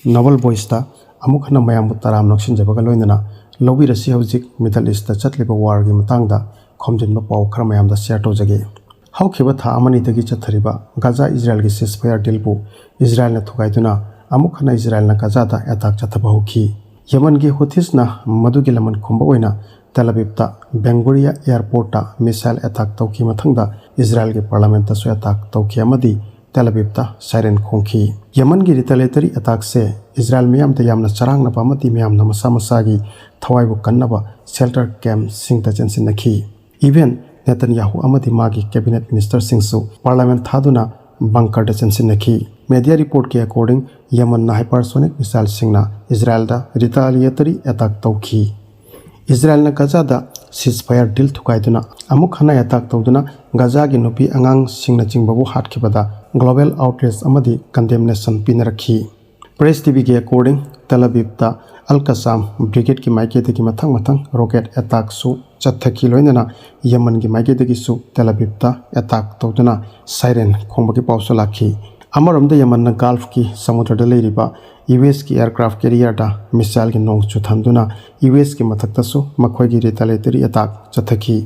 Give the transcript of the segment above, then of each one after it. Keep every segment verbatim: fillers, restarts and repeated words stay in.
Novel ꯚꯣꯏꯁꯇ ꯑꯃꯨꯛ ꯍꯟꯅ ꯃꯌꯥꯝꯕꯨ ꯇꯔꯥꯝꯅ ꯅꯣꯛꯁꯤꯟꯖꯕꯒ ꯂꯣꯏꯅꯅ ꯂꯧꯕꯤꯔꯁꯤ꯫ ꯍꯧꯖꯤꯛ ꯃꯤꯗꯜ ꯏꯁꯇ ꯆꯠꯂꯤꯕ ꯋꯥꯔꯒꯤ ꯃꯇꯥꯡꯗ ꯈꯣꯝꯖꯤꯟꯕ ꯄꯥꯎ ꯈꯔ ꯃꯌꯥꯝꯗ ꯁꯤꯌꯔ ꯇꯧꯖꯒꯦ꯫ ꯍꯧꯈꯤꯕ ꯊꯥ ꯑꯃꯅꯤꯗꯒꯤ ꯆꯠꯊꯔꯤꯕ ꯒꯥꯖꯥ ꯏꯖꯔꯥꯌꯦꯜꯒꯤ ꯁꯤꯁꯐꯥꯌꯔ ꯗꯤꯜꯕꯨ ꯏꯖꯔꯥꯌꯦꯜꯅ ꯊꯨꯒꯥꯏꯗꯨꯅ ꯑꯃꯨꯛ ꯍꯟꯅ ꯏꯖꯔꯥꯌꯦꯜꯅ ꯒꯥꯖꯥꯗ ꯑꯦꯇꯥꯛ ꯆꯠꯊꯕ ꯍꯧꯈꯤ꯫ ꯌꯦꯃꯟꯒꯤ ꯍꯨꯊꯤꯁꯅ ꯃꯗꯨꯒꯤ ꯂꯃꯟ ꯈꯨꯝꯕ ꯑꯣꯏꯅ ꯇꯦꯜ ꯑꯕꯤꯕꯇ ꯕꯦꯡꯒꯨꯔꯤꯌꯥ ꯑꯦꯌꯔꯄꯣꯔꯠꯇ ꯃꯤꯁꯥꯏꯜ ꯑꯦꯇꯥꯛ ꯇꯧꯈꯤ꯫ ꯃꯊꯪꯗ ꯏꯖꯔꯥꯌꯦꯜꯒꯤ ꯄꯥꯔꯂꯥꯃꯦꯟꯇꯁꯨ ꯑꯦꯇꯥꯛ ꯇꯧꯈꯤ ꯑꯃꯗꯤ ꯇꯦꯜ ꯑꯕꯤꯕꯇ ꯁꯥꯏꯔꯦꯟ ꯈꯣꯡꯈꯤ꯫ ꯌꯦꯃꯟꯒꯤ ꯔꯤꯇꯥꯂꯤꯌꯦꯇꯔꯤ ꯑꯦꯇꯥꯛꯁꯦ ꯏꯖꯔꯥꯌꯦꯜ ꯃꯤꯌꯥꯝꯗ ꯌꯥꯝꯅ ꯆꯔꯥꯡꯅꯕ ꯑꯃꯗꯤ ꯃꯤꯌꯥꯝꯅ ꯃꯁꯥ ꯃꯁꯥꯒꯤ ꯊꯋꯥꯏꯕꯨ ꯀꯟꯅꯕ ꯁꯦꯜꯇꯔ ꯀꯦꯝꯞꯁꯤꯡꯗ ꯆꯦꯟꯁꯤꯟꯅꯈꯤ꯫ ꯏꯚꯦꯟ ꯅꯦꯇꯟꯌꯥꯍꯨ ꯑꯃꯗꯤ ꯃꯥꯒꯤ ꯀꯦꯕꯤꯅꯦꯠ ꯃꯤꯅꯤꯁꯇꯔꯁꯤꯡꯁꯨ ꯄꯥꯔꯂꯥꯃꯦꯟ ꯊꯥꯗꯨꯅ ꯕꯪꯀꯔꯗ ꯆꯦꯟꯁꯤꯟꯅꯈꯤ꯫ ꯃꯦꯗꯤꯌꯥ ꯔꯤꯄꯣꯔꯠꯀꯤ ꯑꯦꯀꯣꯔꯗꯤꯡ, ꯌꯦꯃꯟꯅ ꯍꯥꯏꯄꯔꯁꯣꯅꯤꯛ ꯃꯤꯁꯥꯏꯜꯁꯤꯡꯅ ꯏꯖꯔꯥꯌꯦꯜꯗ ꯔꯤꯇꯥꯂꯤꯌꯦꯇꯔꯤ ꯑꯦꯇꯥꯛ ꯇꯧꯈꯤ꯫ ꯏꯖꯔꯥꯌꯦꯜꯅ ꯒꯖꯥꯗ ꯁꯤꯁꯐꯥꯌꯔ ꯗꯤꯜ ꯊꯨꯒꯥꯏꯗꯨꯅ ꯑꯃꯨꯛ ꯍꯟꯅ ꯑꯦꯇꯥꯛ ꯇꯧꯗꯨꯅ ꯒꯖꯥꯒꯤ ꯅꯨꯄꯤ ꯑꯉꯥꯡꯁꯤꯡꯅꯆꯤꯡꯕꯕꯨ ꯍꯥꯠꯈꯤꯕꯗ ꯒ꯭ꯂꯣꯕꯦꯜ ꯑꯥꯎꯠꯔꯦꯖ ꯑꯃꯗꯤ ꯀꯟꯗꯦꯝꯅꯦꯁꯟ ꯄꯤꯅꯔꯛꯈꯤ꯫ ꯄ꯭ꯔꯦꯁ ꯇꯤꯚꯤꯒꯤ ꯑꯦꯀꯣꯔꯗꯤꯡ, ꯇꯦꯜ ꯑꯕꯤꯕꯇ ꯑꯜ ꯀꯁꯥꯝ ꯕ꯭ꯔꯤꯒꯦꯗꯀꯤ ꯃꯥꯏꯀꯩꯗꯒꯤ ꯃꯊꯪ ꯃꯊꯪ ꯔꯣꯀꯦꯠ ꯑꯦꯇꯥꯛꯁꯨ ꯆꯠꯊꯈꯤ꯫ ꯂꯣꯏꯅꯅ ꯌꯦꯃꯟꯒꯤ ꯃꯥꯏꯀꯩꯗꯒꯤꯁꯨ ꯇꯦꯜ ꯑꯕꯤꯕꯇ ꯑꯦꯇꯥꯛ ꯇꯧꯗꯨꯅ ꯁꯥꯏꯔꯦꯟ ꯈꯣꯡꯕꯒꯤ ꯄꯥꯎꯁꯨ ꯂꯥꯛꯈꯤ꯫ ꯑꯃꯔꯣꯝꯗ ꯌꯦꯃꯟꯅ ꯒꯜꯐꯀꯤ ꯁꯃꯨꯗ꯭ꯔꯗ ꯂꯩꯔꯤꯕ ꯌꯨ ꯑꯦꯁꯀꯤ ꯑꯦꯌꯔꯀ꯭ꯔꯥꯐ ꯀꯦꯔꯤꯌꯔꯗ ꯃꯤꯁꯥꯏꯜꯒꯤ ꯅꯣꯡ ꯆꯨꯊꯟꯗꯨꯅ ꯌꯨ ꯑꯦꯁꯀꯤ ꯃꯊꯛꯇꯁꯨ ꯃꯈꯣꯏꯒꯤ ꯔꯤꯇꯥꯂꯤꯌꯦꯇꯔꯤ ꯑꯦꯇꯥꯛ ꯆꯠꯊꯈꯤ꯫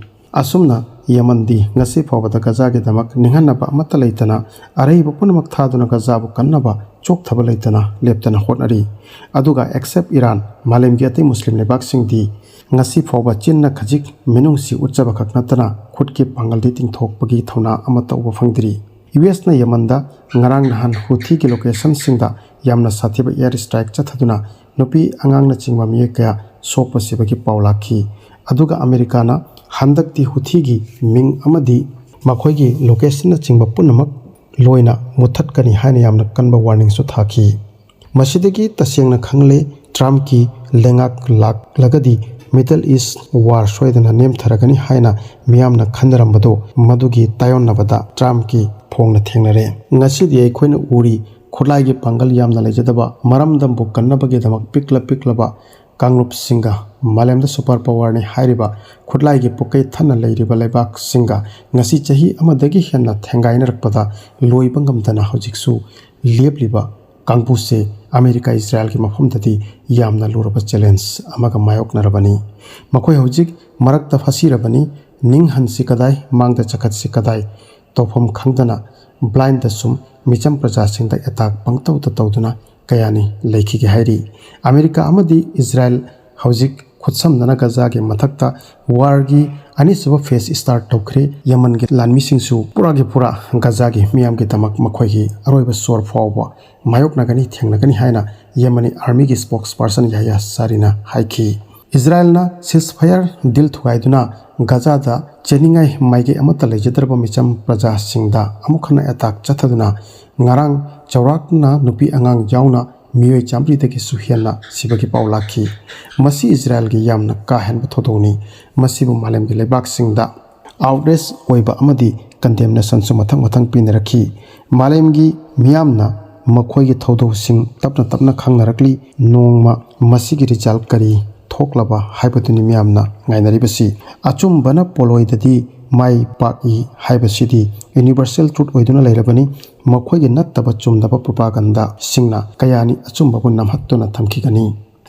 ꯑꯁꯨꯝꯅ ꯌꯦꯃꯟꯗꯤ ꯉꯁꯤ ꯐꯥꯎꯕꯗ ꯒꯖꯥꯒꯤꯗꯃꯛ ꯅꯤꯡꯍꯟꯅꯕ ꯑꯃꯠꯇ ꯂꯩꯇꯅ ꯑꯔꯩꯕ ꯄꯨꯝꯅꯃꯛ ꯊꯥꯗꯨꯅ ꯒꯖꯥꯕꯨ ꯀꯟꯅꯕ ꯆꯣꯛꯊꯕ ꯂꯩꯇꯅ ꯂꯦꯞꯇꯅ ꯍꯣꯠꯅꯔꯤ꯫ ꯑꯗꯨꯒ ꯑꯦꯛꯁꯦꯞ ꯏꯔꯥꯟ, ꯃꯥꯂꯦꯝꯒꯤ ꯑꯇꯩ ꯃꯨꯁꯂꯤꯝ ꯂꯩꯕꯥꯛꯁꯤꯡꯗꯤ ꯉꯁꯤ ꯐꯥꯎꯕ ꯆꯤꯟꯅ ꯈꯖꯤꯛ ꯃꯤꯅꯨꯡꯁꯤ ꯎꯠꯆꯕ ꯈꯛ ꯅꯠꯇꯅ ꯈꯨꯠꯀꯤ ꯄꯥꯡꯒꯜꯗꯤ ꯇꯤꯡꯊꯣꯛꯄꯒꯤ ꯊꯧꯅꯥ ꯑꯃꯠꯇ ꯎꯕ ꯐꯪꯗ꯭ꯔꯤ꯫ ꯌꯨ ꯑꯦꯁꯅ ꯌꯦꯃꯟꯗ ꯉꯔꯥꯡ ꯅꯍꯥꯟ ꯍꯨꯊꯤꯒꯤ ꯂꯣꯀꯦꯁꯟꯁꯤꯡꯗ ꯌꯥꯝꯅ ꯁꯥꯊꯤꯕ ꯑꯦꯌꯔ ꯁ꯭ꯇ꯭ꯔꯥꯏꯛ ꯆꯠꯊꯗꯨꯅ ꯅꯨꯄꯤ ꯑꯉꯥꯡꯅꯆꯤꯡꯕ ꯃꯤꯑꯣꯏ ꯀꯌꯥ ꯁꯣꯛꯄ ꯁꯤꯕꯒꯤ ꯄꯥꯎ ꯂꯥꯛꯈꯤ꯫ ꯑꯗꯨꯒ ꯑꯃꯦꯔꯤꯀꯥꯅ ꯍꯟꯗꯛꯇꯤ ꯍꯨꯊꯤꯒꯤ ꯃꯤꯡ ꯑꯃꯗꯤ ꯃꯈꯣꯏꯒꯤ ꯂꯣꯀꯦꯁꯟꯅꯆꯤꯡꯕ ꯄꯨꯝꯅꯃꯛ ꯂꯣꯏꯅ ꯃꯨꯠꯊꯠꯀꯅꯤ ꯍꯥꯏꯅ ꯌꯥꯝꯅ ꯀꯟꯕ ꯋꯥꯔꯅꯤꯡꯁꯨ ꯊꯥꯈꯤ꯫ ꯃꯁꯤꯗꯒꯤ ꯇꯁꯦꯡꯅ ꯈꯪꯂꯦ, ꯇ꯭ꯔꯝꯞꯀꯤ ꯂꯩꯉꯥꯛ ꯂꯥꯛꯂꯒꯗꯤ ꯃꯤꯗꯜ ꯏꯁ ꯋꯥꯔ ꯁꯣꯏꯗꯅ ꯅꯦꯝꯊꯔꯒꯅꯤ ꯍꯥꯏꯅ ꯃꯤꯌꯥꯝꯅ ꯈꯟꯅꯔꯝꯕꯗꯨ ꯃꯗꯨꯒꯤ ꯇꯥꯏꯑꯣꯟꯅꯕꯗ ꯇ꯭ꯔꯝꯞꯀꯤ ꯐꯣꯡꯅ ꯊꯦꯡꯅꯔꯦ꯫ ꯉꯁꯤꯗꯤ ꯑꯩꯈꯣꯏꯅ ꯎꯔꯤ, ꯈꯨꯠꯂꯥꯏꯒꯤ ꯄꯥꯡꯒꯜ ꯌꯥꯝꯅ ꯂꯩꯖꯗꯕ, ꯃꯔꯝꯗꯝꯕꯨ ꯀꯟꯅꯕꯒꯤꯗꯃꯛ ꯄꯤꯛꯂ ꯄꯤꯛꯂꯕ ꯀꯥꯡꯂꯨꯞꯁꯤꯡꯒ ꯃꯥꯂꯦꯝꯗ ꯁꯨꯄꯔ ꯄꯥꯋꯔꯅꯤ ꯍꯥꯏꯔꯤꯕ ꯈꯨꯠꯂꯥꯏꯒꯤ ꯄꯨꯀꯩ ꯊꯟꯅ ꯂꯩꯔꯤꯕ ꯂꯩꯕꯥꯛꯁꯤꯡꯒ ꯉꯁꯤ ꯆꯍꯤ ꯑꯃꯗꯒꯤ ꯍꯦꯟꯅ ꯊꯦꯡꯒꯥꯏꯅꯔꯛꯄꯗ ꯂꯣꯏꯕ ꯉꯝꯗꯅ ꯍꯧꯖꯤꯛꯁꯨ ꯂꯦꯞꯂꯤꯕ ꯀꯥꯡꯕꯨꯁꯦ ꯑꯃꯦꯔꯤꯀꯥ ꯏꯖꯔꯥꯌꯦꯜꯒꯤ ꯃꯐꯝꯗꯗꯤ ꯌꯥꯝꯅ ꯂꯨꯔꯕ ꯆꯦꯂꯦꯟꯖ ꯑꯃꯒ ꯃꯥꯌꯣꯛꯅꯔꯕꯅꯤ꯫ ꯃꯈꯣꯏ ꯍꯧꯖꯤꯛ ꯃꯔꯛꯇ ꯐꯥꯁꯤꯔꯕꯅꯤ꯫ ꯅꯤꯡꯍꯟꯁꯤ ꯀꯗꯥꯏ, ꯃꯥꯡꯗ ꯆꯈꯠꯁꯤ ꯀꯗꯥꯏ, ꯇꯧꯐꯝ ꯈꯪꯗꯅ ꯕ꯭ꯂꯥꯏꯟꯗ ꯁꯨꯝ ꯃꯤꯆꯝ ꯄ꯭ꯔꯖꯥꯁꯤꯡꯗ ꯑꯦꯇꯥꯛ ꯄꯪꯇꯧꯗ ꯇꯧꯗꯨꯅ ꯀꯌꯥꯅꯤ ꯂꯩꯈꯤꯒꯦ ꯍꯥꯏꯔꯤ꯫ ꯑꯃꯦꯔꯤꯀꯥ ꯑꯃꯗꯤ ꯏꯖꯔꯥꯌꯦꯜ ꯍꯧꯖꯤꯛ ꯈꯨꯠꯁꯝꯅꯅ ꯒꯖꯥꯒꯤ ꯃꯊꯛꯇ ꯋꯥꯔꯒꯤ ꯑꯅꯤꯁꯨꯕ ꯐꯦꯁ ꯁ꯭ꯇꯥꯔꯠ ꯇꯧꯈ꯭ꯔꯦ꯫ ꯌꯃꯟꯒꯤ ꯂꯥꯟꯃꯤꯁꯤꯡꯁꯨ ꯄꯨꯔꯥꯒꯤ ꯄꯨꯔꯥ ꯒꯖꯥꯒꯤ ꯃꯤꯌꯥꯝꯒꯤꯗꯃꯛ ꯃꯈꯣꯏꯒꯤ ꯑꯔꯣꯏꯕ ꯁꯣꯔ ꯐꯥꯎꯕ ꯃꯥꯌꯣꯛꯅꯒꯅꯤ, ꯊꯦꯡꯅꯒꯅꯤ ꯍꯥꯏꯅ ꯌꯃꯅꯤ ꯑꯥꯔꯃꯤꯒꯤ ꯁ꯭ꯄꯣꯛꯁ ꯄꯥꯔꯁꯟ ꯌꯥꯍꯌꯥ ꯁꯥꯔꯤꯅ ꯍꯥꯏꯈꯤ꯫ ꯏꯖꯔꯥꯌꯦꯜꯅ ꯁꯤꯖꯐꯥꯌꯔ ꯗꯤꯜ ꯊꯨꯒꯥꯏꯗꯨꯅ ꯒꯖꯥꯗ ꯆꯦꯟꯅꯤꯡꯉꯥꯏ ꯃꯥꯏꯀꯩ ꯑꯃꯠꯇ ꯂꯩꯖꯗ꯭ꯔꯕ ꯃꯤꯆꯝ ꯄ꯭ꯔꯖꯥꯁꯤꯡꯗ ꯑꯃꯨꯛ ꯍꯟꯅ ꯑꯦꯇꯥꯛ ꯆꯠꯊꯗꯨꯅ ꯉꯔꯥꯡ ꯆꯥꯎꯔꯥꯛꯅ ꯅꯨꯄꯤ ꯑꯉꯥꯡ ꯌꯥꯎꯅ ꯃꯤꯑꯣꯏ ꯆꯥꯃꯔꯤꯗꯒꯤꯁꯨ ꯍꯦꯟꯅ ꯁꯤꯕꯒꯤ ꯄꯥꯎ ꯂꯥꯛꯈꯤ꯫ ꯃꯁꯤ ꯏꯖꯔꯥꯌꯦꯜꯒꯤ ꯌꯥꯝꯅ ꯀꯥ ꯍꯦꯟꯕ ꯊꯧꯗꯣꯛꯅꯤ꯫ ꯃꯁꯤꯕꯨ ꯃꯥꯂꯦꯝꯒꯤ ꯂꯩꯕꯥꯛꯁꯤꯡꯗ ꯑꯥꯎꯠꯔꯦꯖ ꯑꯣꯏꯕ ꯑꯃꯗꯤ ꯀꯟꯗꯦꯝꯅꯦꯁꯟꯁꯨ ꯃꯊꯪ ꯃꯊꯪ ꯄꯤꯅꯔꯛꯈꯤ꯫ ꯃꯥꯂꯦꯝꯒꯤ ꯃꯤꯌꯥꯝꯅ ꯃꯈꯣꯏꯒꯤ ꯊꯧꯗꯧꯁꯤꯡ ꯇꯞꯅ ꯇꯞꯅ ꯈꯪꯅꯔꯛꯂꯤ꯫ ꯅꯣꯡꯃ ꯃꯁꯤꯒꯤ ꯔꯤꯖꯜ ꯀꯔꯤ ꯊꯣꯛꯂꯕ ꯍꯥꯏꯕꯗꯨꯅꯤ ꯃꯤꯌꯥꯝꯅ ꯉꯥꯏꯅꯔꯤꯕꯁꯤ꯫ ꯑꯆꯨꯝꯕꯅ ꯄꯣꯂꯣꯏꯗꯗꯤ ꯃꯥꯏ ꯄꯥꯛꯏ ꯍꯥꯏꯕꯁꯤꯗꯤ ꯌꯨꯅꯤꯚꯔꯁꯦꯜ ꯇ꯭ꯔꯨꯠ ꯑꯣꯏꯗꯨꯅ ꯂꯩꯔꯕꯅꯤ꯫ ꯃꯈꯣꯏꯒꯤ ꯅꯠꯇꯕ ꯆꯨꯝꯗꯕ ꯄ꯭ꯔꯣꯄꯥꯒꯟꯗꯥꯁꯤꯡꯅ ꯀꯌꯥꯅꯤ ꯑꯆꯨꯝꯕꯕꯨ ꯅꯝꯍꯠꯇꯨꯅ ꯊꯝꯈꯤꯒꯅꯤ꯫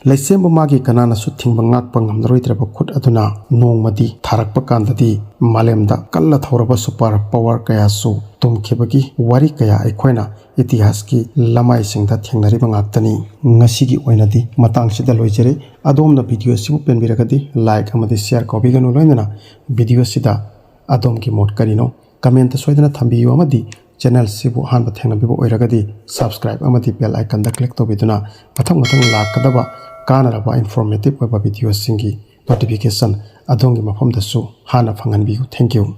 ꯂꯩꯁꯦꯝꯕ ꯃꯥꯒꯤ ꯀꯅꯥꯅꯁꯨ ꯊꯤꯡꯕ ꯉꯥꯛꯄ ꯉꯝꯂꯔꯣꯏꯗ꯭ꯔꯕ ꯈꯨꯠ ꯑꯗꯨꯅ ꯅꯣꯡꯃꯗꯤ ꯊꯥꯔꯛꯄ ꯀꯥꯟꯗꯗꯤ ꯃꯥꯂꯦꯝꯗ ꯀꯜꯂ ꯊꯧꯔꯕ ꯁꯨꯄꯔ ꯄꯥꯋꯔ ꯀꯌꯥꯁꯨ ꯇꯨꯝꯈꯤꯕꯒꯤ ꯋꯥꯔꯤ ꯀꯌꯥ ꯑꯩꯈꯣꯏꯅ ꯏꯇꯤꯍꯥꯁꯀꯤ ꯂꯃꯥꯏꯁꯤꯡꯗ ꯊꯦꯡꯅꯔꯤꯕ ꯉꯥꯛꯇꯅꯤ꯫ ꯉꯁꯤꯒꯤ ꯑꯣꯏꯅꯗꯤ ꯃꯇꯥꯡꯁꯤꯗ ꯂꯣꯏꯖꯔꯦ꯫ ꯑꯗꯣꯝꯅ ꯚꯤꯗꯤꯑꯣ ꯑꯁꯤꯕꯨ ꯄꯦꯟꯕꯤꯔꯒꯗꯤ ꯂꯥꯏꯛ ꯑꯃꯗꯤ ꯁꯤꯌꯔ ꯀꯥꯎꯕꯤꯒꯅꯨ꯫ ꯂꯣꯏꯅꯅ ꯚꯤꯗꯤꯑꯣ ꯑꯁꯤꯗ ꯑꯗꯣꯝꯒꯤ ꯃꯣꯠ ꯀꯔꯤꯅꯣ ꯀꯃꯦꯟꯇ ꯁꯣꯏꯗꯅ ꯊꯝꯕꯤꯌꯨ ꯑꯃꯗꯤ ꯆꯦꯅꯦꯜꯁꯤꯕꯨ ꯑꯍꯥꯟꯕ ꯊꯦꯡꯅꯕꯤꯕ ꯑꯣꯏꯔꯒꯗꯤ ꯁꯕꯁꯀ꯭ꯔꯥꯏꯕ ꯑꯃꯗꯤ ꯕꯦꯜ ꯑꯥꯏꯀꯟꯗ ꯀ꯭ꯂꯤꯛ ꯇꯧꯕꯤꯗꯨꯅ ꯃꯊꯪ ꯃꯊꯪ ꯂꯥꯛꯀꯗꯕ ꯀꯥꯟꯅꯔꯕ ꯏꯟꯐꯣꯔꯃꯦꯇꯤꯚ ꯑꯣꯏꯕ ꯚꯤꯗꯤꯑꯣꯁꯤꯡꯒꯤ ꯅꯣꯇꯤꯐꯤꯀꯦꯁꯟ ꯑꯗꯣꯝꯒꯤ ꯃꯐꯝꯗꯁꯨ ꯍꯥꯟꯅ ꯐꯪꯍꯟꯕꯤꯌꯨ꯫ Thank you꯫